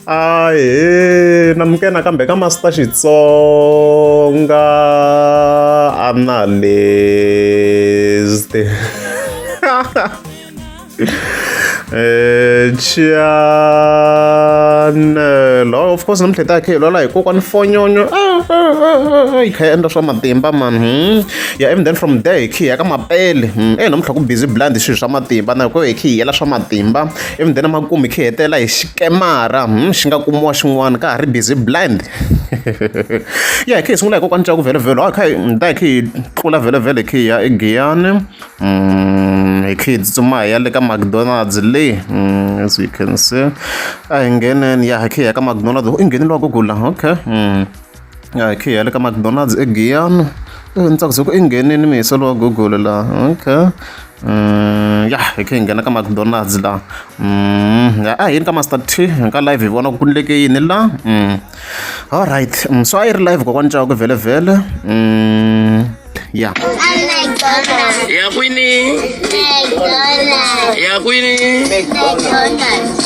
Ahee namukela nakambe ka Master Xitsonga Analyst channel of course namuntlha hi ta kha hi lwala hi kokwani fonyonyo yi kha yi endla swa matimba man ya and then from there hi kha hi ya ka mapele e namuntlha ku busy blind swilo swa matimba na ku hi kha hi yela swa matimba ivi then makumu hi kha hi hetelela hi xikemara xi nga kumiwa xin'wana ka ha ri busy blind ya hi kha hi sungula hi kokwani Ncaku vhele vhele kha hi ta hi kha hi tlula vhele vhele hi kha hi ya eGiyani hi kha hi tsutsuma hi ya le ka McDonald's leyi as you can see a hi ngheneni ya hi kha hi ya ka McDonald's i nghenile wa Google la okay ya hi kha hi ya le ka McDonald's eGiyani ni tsakise ku i nghenini mihisa lowa Google la okay ya hi kha hi nghena ka McDonald's la ya a hi yini ka Master T ka live hi vona ku endleke yini la alright so a yi ri live kokwani Ncaku vhele vhele ya Ya kwini? Ya kwini?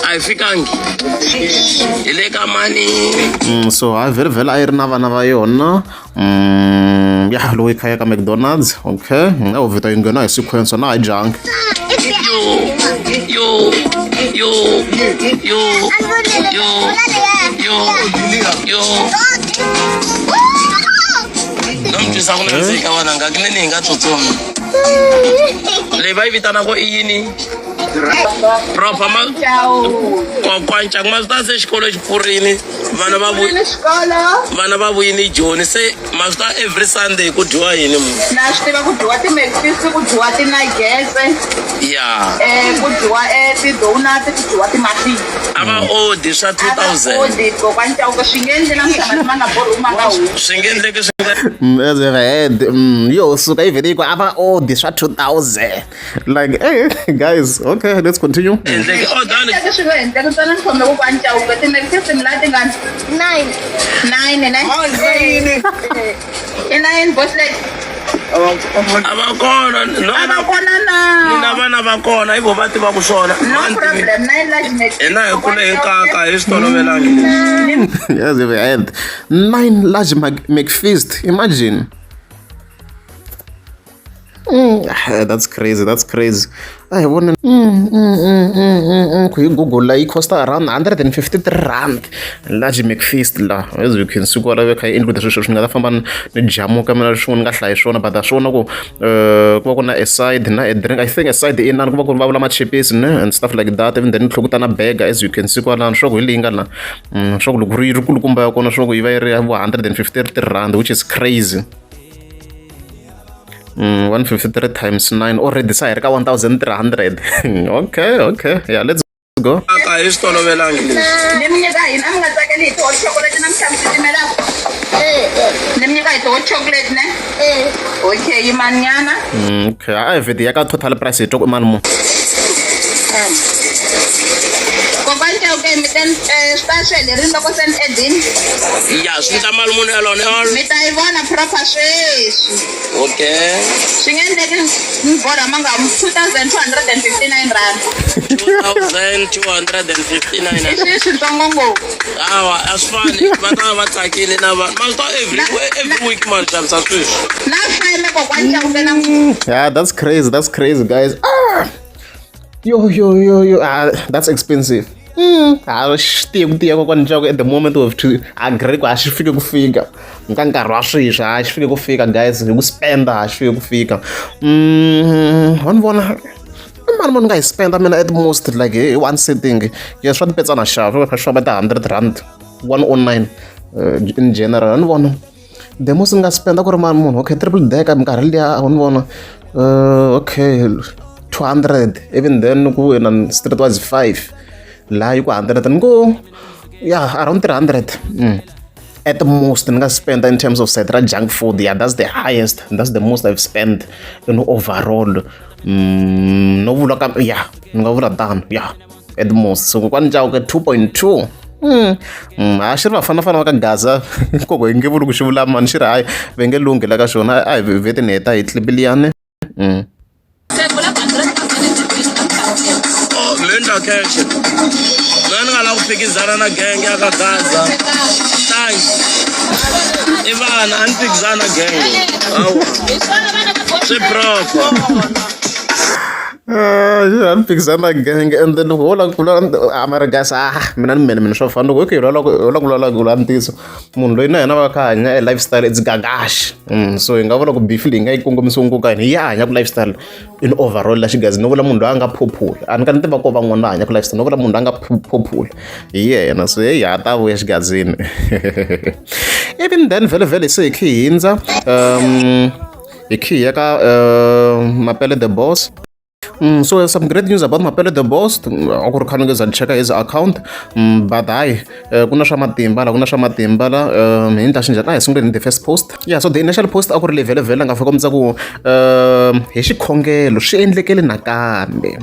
A yi fikangi. Hi le ka mani? So hayi vhele vhele a yi ri na vana va yona ya lowu yi kha ya ka McDonald's okay a ho vheta yi nghena hi sequence na hi dyangi Yo, yo, yo, yo, yo, yo, yo. No mi twisa ku nandzika vananga kunene hi nga tsutsumi. Leyi va yi vitanaka i yini? Proper ma kokwani Ncaku ma swi tiva se xikolo xi pfurini vana va vuyi vana va vuyini Joni se ma swi tiva every Sunday ku dyiwa yini mu na swi tiva ku dyiwa ti-McFeast ku dyiwa ti-nuggets ya ku dyiwa ti-donut ku dyiwa ti-muffin a va odi swa 2000 odi kokwani Chauke swi nge endli namuntlha mati ma nga borhiwi ma nga humi swi nge endleki swi nga As a head yo suka yi vhele yi ku a va odi swa 2000 like hey guys okay let's continue endleki odani Endleki swi nga endleki ntsena ni khome kokwani Chauke ti-McFeast ni la tingani 9. 9 ne i 9 boss lady a va kona no a va kona na ni na vana va kona i vo va tivaka swona no problem 9 large McFeast hina hi kule hi kaka hi swi tolovelangi leswi as a head 9 large McFeast imagine that's crazy that's crazy a hi vone ku hi google yi costa around 153 rand large McFeast la as you can see kwala kha yi include sweswo swi nga ta famba ni jamuka mina swin'wana ni nga hlayi swona but a swi vona ku ku va ku na a side na a drink I think a side inani ku va ku ri va vula machipisi ne and stuff like that even then tlhela ku ta na burger as you can see kwalano swa ku hi leyi nga la swa ku loko ri ri kulukumba ya kona swa ku yi va yi ri vo 153 rand which is crazy 153 times 9 already sa hi ri ka 1300 okay okay yeah let's go kaka hi swi tolovelangi leswi ni mi nyika yini a mi nga tsakeli hi ti-hot chocolate namuntlha mi titimelaka ni mi nyika hi ti-hot chocolate ne okay yimani nyana Okay a hi vheti ya ka total price hi twa ku i mali muni kokwani Chauke mi ta swi ta swi helerile loko se ni edini ya swi endla mali muni yalona mi ta yi vona proper sweswi okay swi nge endleki ni borha ma nga humi 2259 rand 2259 i swilo switsongo ngopfu awa a swi fani va ta va tsakile na vanhu ma swi tiva every week mani xavisa sweswi na feme kokwani Chauke na yeah that's crazy that's crazy guys ah! yo yo yo yo ah, that's expensive a xi tiye ku tiya kokwani Ncaku at the moment we have to agree ku a xi fike ku fika ka nkarhi wa sweswi a xi fike ku fika guys hi ku spenda a xi fike ku fika wa ni vona i mali muni nga yi spenda mina at most like hi one sitting ya swa tipetsana xava swi kha swi famba ti-100 rand 109 in general wa ni vona the most ni nga spenda ku ri mali munhu okay triple decker minkarhi liya wa ni vona okay 200 even then ku na street was 5 laha yi ku 100 ni ku yeah around 300 at the most ni nga spenda in terms of side ra junk food yeah that's the highest that's the most I've spent in overall no vula ka yeah ni nga vula tano yeah at the most so kokwani Chauke 2.2 a xi ri vafanafana va ka Gaza koko hi nge vuli ku xi vula mani xi ri hayi va nge lunghi la ka xona a hi vheti ni heta hi clip liyani Oh, me Khekhe mina ni nga lava ku phikizana na genge ya ka Gaza tangi i vana a ni phikizana na genge hawa swi proper. Ah, ni phikizana na genge and then loko wo lava ku vula a mara guys, ah, mina ni mina swo fana loko okay ho la ku lava ku vula ntiyiso, munhu loyi na yena va kha hanya e lifestyle, it's gagash. So hi nga vula ku beef leyi nga yi kongomisiwe ngopfu ka hina yi ya hanya ku lifestyle in overall la xigazi. No vula munhu loyi a nga phuphula, a ni ka ni tiva ko van'wana va hanya ku lifestyle, no vula munhu loyi a nga phuphula hi yena. So heyi, ha ta vuya xigazini. Even then vhele vhele se hi khe hi hindza, hi khe hi ya ka Mapele the Boss. So some great news about Mapele the Boss. A ku ri khale ni za ni cheka his account, but hayi, ku na swa matimba la, ku na swa matimba la. Hi ndla xinjhani? A hi sunguleni the first post. Yeah, so the initial post a ku ri leyi vhele vhele nga fika kombisa ku hi xikhongelo swi endlekele nakambe.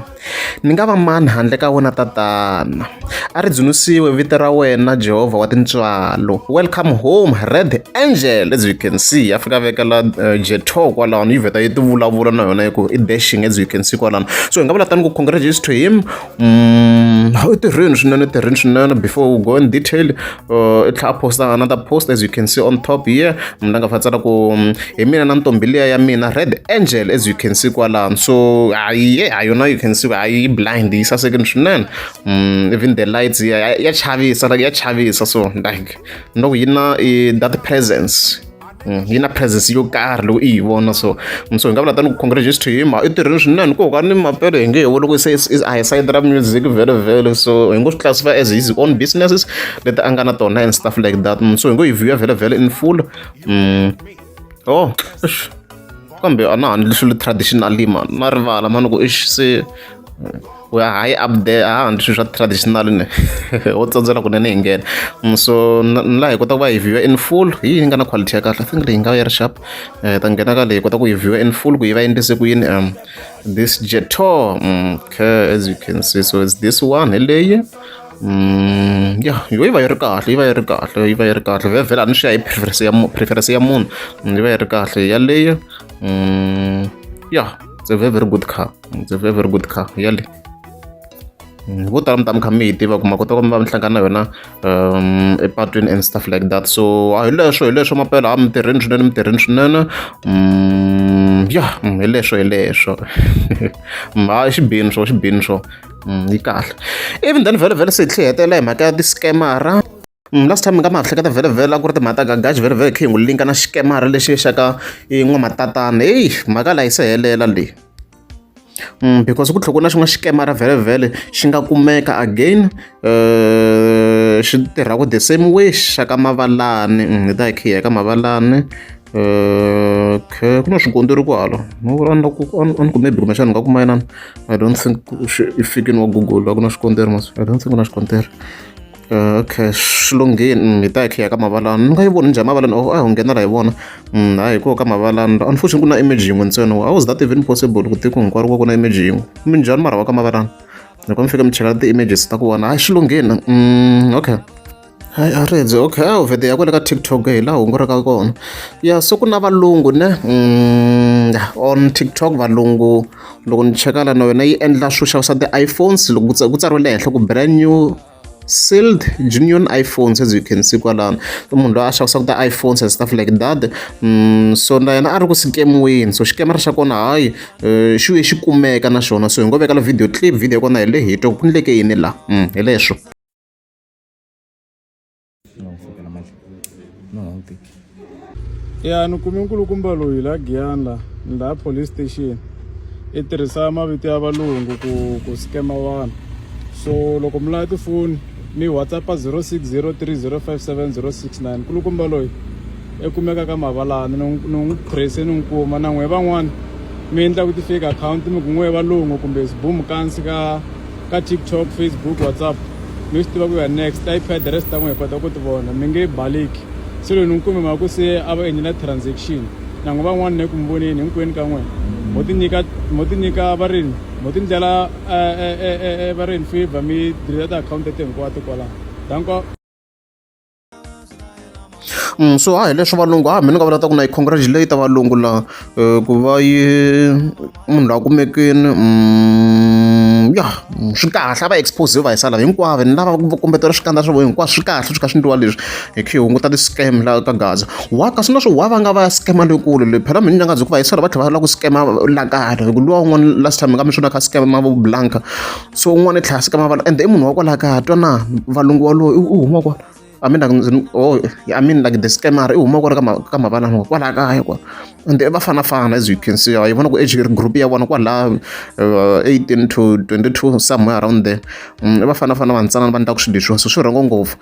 Ni nga va mani handle ka wena tatana? A ri dzunisiwe vito ra wena Jehovha wa tintswalo. Welcome home Red Angel. As you can see, ya fika vekela Jeto kwalano, yi vheta yi ti vulavula na yona yi ku i dashing, as you can see kwalano. So hi nga vula tani ku congratulations to him. I tirheni swinene, i tirheni swinene. Before we go in detail, i tlhela a posta another post, as you can see on top here. Munhu la nga fa tsala ku hi mina na ntombi liya ya mina Red Angel, as you can see kwalano. So hayi ye, ha yona, you can see hayi yi blind, yi sasekini swinene. Even the lights ya chavisa, like ya chavisa. So like loko yi na that presence, yi na presence yo karhi loko i yi vona. So hi nga vula tani ku congratulations to him, i tirhile swinene. Ku ka ni Mapele hi nge he vuli ku se a hi sayiti ra music vhele vhele, so hi ngo swi classify as his own businesses leti a nga na tona and stuff like that. So hi ngo yi view vhele vhele in full. Oh, eish. Kambe a na ha endli swilo traditionally man, na rivala mani ku ix se we are high up there, a ha endli swilo swa traditional ne ho tsandzela kunene hi nghena. So na laha hi kota ku va hi view in full hi yi nga na quality ya kahle. I think leyi nga yi ri sharp. Hi ta nghena ka leyi, hi kota ku yi view in full ku yi va endlise ku yini, this Jeto. Okay, as you can see, so it's this one, hi leyi. Yeah, yo yi va yi ri kahle, yi va yi ri kahle, yi va yi ri kahle vhele vhele. A ni swi ya hi preference ya munhu. Yi va yi ri kahle yaleyo. Yeah, it's a very very good car, it's a very very good car yale. Vo tala mi ta mi kha mi yi tiva ku ma kota ku mi va mi hlangana na yona epatwini and stuff like that. So a hi leswo, hi leswo Mapela, a mi tirheni swinene, mi tirheni swinene. Yeah, hi leswo, hi leswo. Ha xibini swo, xibini swo. Yi kahle. Even then vhele vhele se hi tlhe hetelela hi mhaka ya ti-scammer. Last time nga ma hleketa vhele vhele a ku ri timhaka ta Gagashi vhele vhele khe hi n'wi linka na xikemara lexi xa ka n'wamatatana. Heyi, mhaka laha yi se helela leyi. Because ku tlhela ku na xin'wana xikemara vhele vhele xi nga kumeka again, xi tirhaka the same way xa ka Mavalani. Hi ta hi khe hi ya ka Mavalani. Okay, ku na swikontiri kwala. No a ni ku a ni ku maybe kumbexana ni nga kuma inani. I don't think i fikini wa Google a ku na xikontiri mos. I don't think ku na xikontiri. Okay, swi lunghini. Hi ta hi khe hi ya ka Mavalani. Ni nga yi voni njhani Mavalani? Oh, a ho nghena la hi vona. Hayi hi koho ka Mavalani. Unfortunately ku na image yin'we ntsena. How is that even possible ku tiko hinkwaro ku va ku na image yin'we? Minjhani mara wa ka Mavalani? Loko mi fika mi cheka ti-images ta ku vona, hayi swi lunghini. Okay. Hayi a ri okay, a vhete ya kwale ka TikTok hi laha hungu ri ka kona. Ya, so ku na valungu ne, on TikTok valungu loko ni cheka la na yona yi endla swo xavisa ti-iPhones, loko ku tsariwe le henhla ku brand new sealed genuine iPhones, as you can see kwalano. Munhu loyi a xavisaka ti-iPhones and stuff like that. So na yena a ri ku scam-weni, so xikemara xa kona hayi xi vuye xi kumeka na xona. So hi ngo veka la video clip, video ya kona hi le hi twa ku endleke yini la. Hi leswo. No, fokela mali. No, a wu tiki. Ya, ni kume nkulukumba loyi la Giyani la ni la police station, i tirhisa mavito ya valungu ku scama vanhu. So loko mi lava tifoni mi WhatsApp 0603057069. Nkulukumba loyi i kumeka ka Mavalani, ni n'wi trace ni n'wi kuma. Na n'we van'wani mi endlaku ti-fake account mi ku n'we valungu kumbe Sbu Mkansi ka TikTok, Facebook, WhatsApp, mi swi tiva ku ya next IP address ta n'we hi kota ku ti vona, mi nge baleki. Se loyi ni n'wi kume mhaka ku se a va endli na transaction. Na n'we van'wani ne ku mi voneni hinkwenu ka n'we mo ti nyika va rini, mo ti ndlela va rini favor, mi delete ti-account tete hinkwato kwalaho. Danko. So a hi leswo valungu, a mina ni nga vula ta ku na yi congratulate valungu la ku va yi munhu loyi a kumekini. Ya swi kahle a va expose va hisa lava hinkwavo ni lava va kombetela swikandza swa vona hinkwaswo swi kahle swi kha swi ndliwa leswi hi kha hi hunguta ti-scam la ka Gaza wa kasi na swo wa va nga va ya scam lekule le phela mina nga byi ku va hisa va tlhela va lava ku scam la kaya hi ku luwa un'wana last time nga mi swona kha scam vo blanka so un'wana i tlhela scam va ende i munhu wa kwala kaya twa na valungu walowo i huma kwala. I mean like oh I mean like the scammer i huma kwala ka mavalanga kwala kaya kwa ende i vafanafana as you can see yi vona ku age group ya vona kwala 18 to 22 somewhere around there i vafanafana va ntsanana va endlaka swilo leswiwa so swi rhongo ngopfu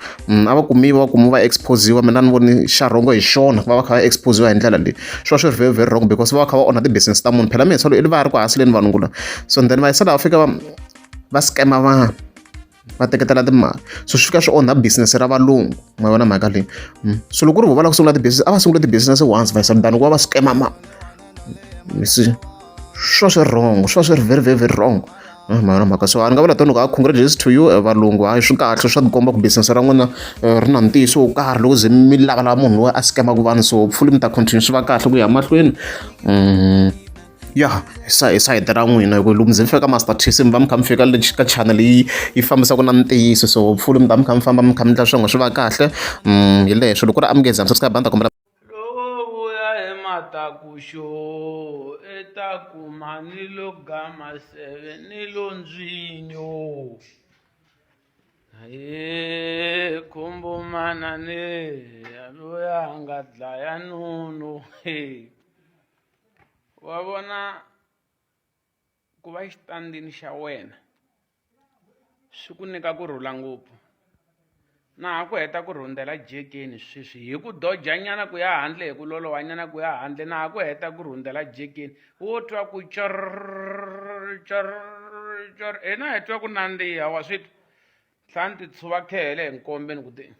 a va kumiwa va kumiwa va exposiwa mina ni voni xa rhongo hi xona ku va va kha va exposiwa hi ndlela leyi swi va swi ri very very wrong because va va kha va onha ti-business ta munhu phela mina swa i va ri ku haseleni vanhu ngula so then va yisa laha va fika va va scammer vanhu va teketela timali so swi fika swi onha business ra valungu ma yona mhaka leyi so loko ku ri vo va lava ku sungula ti-business a va sungula ti-business once va yisa than ku va va scam ma you see swi va swi wrong swi va swi ri very very very wrong ma yona mhaka so a ni nga vula tano ku a congratulations to you valungu hayi swi kahle swa tikomba ku business ra n'wina ri na ntiyiso wo karhi loko ze mi lavalava munhu loyi a scamaka vanhu so hopefully mi ta continue swi va kahle ku ya mahlweni. Ya hi sayiti ra n'wina hi ku loko mi ze mi fika ka Master T se mi va mi kha mi fika le ka channel yi yi fambisaka na ntiyiso so hopefully mi ta mi kha mi famba mi kha mi endla swin'we swi va kahle hi leswo loko ku ri a mi nge za mi subscribe a ni ta kombela. Loko vuya hi matakuxo i ta kuma ni lo ga maseve ni lo ndzwinyo he khumbumana ni loyi a nga dlaya nunu he. Wa vona ku va xitandini xa wena swi ku nyika kurhula ngopfu na ha ku heta ku rhundela jekeni sweswi hi ku doja nyana ku ya handle hi ku loloha nyana ku ya handle na ha ku heta ku rhundela jekeni wo twa ku chorr chorr chorr hina hi twa ku nandziha wa swi twa tlhela ni ti tshuva khele hi nkombe ni ku ti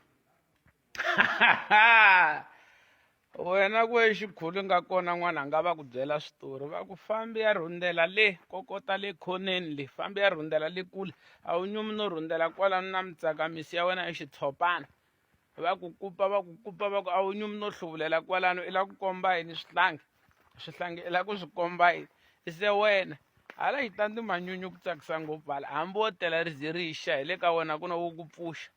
Wena ku exikhulu nga kona n'wananga va ku byela switori va ku fambi ya rhundela le kokota le khoneni le fambi ya rhundela le kule a wu nyumi no rhundela kwalano na mitsakamisi ya wena ya xitshopana va ku kupa va ku kupa va ku a wu nyumi no hluvulela kwalano i lava ku komba yini swihlangi swihlangi i lava ku swi komba yini se wena hala xitandi manyunyu ku tsakisa ngopfu hala hambi wo tela ri ze ri xa hi le ka wena ku na wo ku pfuxa.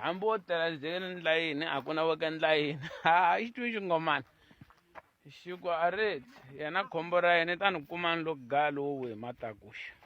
Hambi wo tela ndla yini a ku na wo ka ndla yini ha xi twi xingomana xi ku a ri yena khombo ra yena i ta ni kuma ni lo ga lowu hi matakuxa.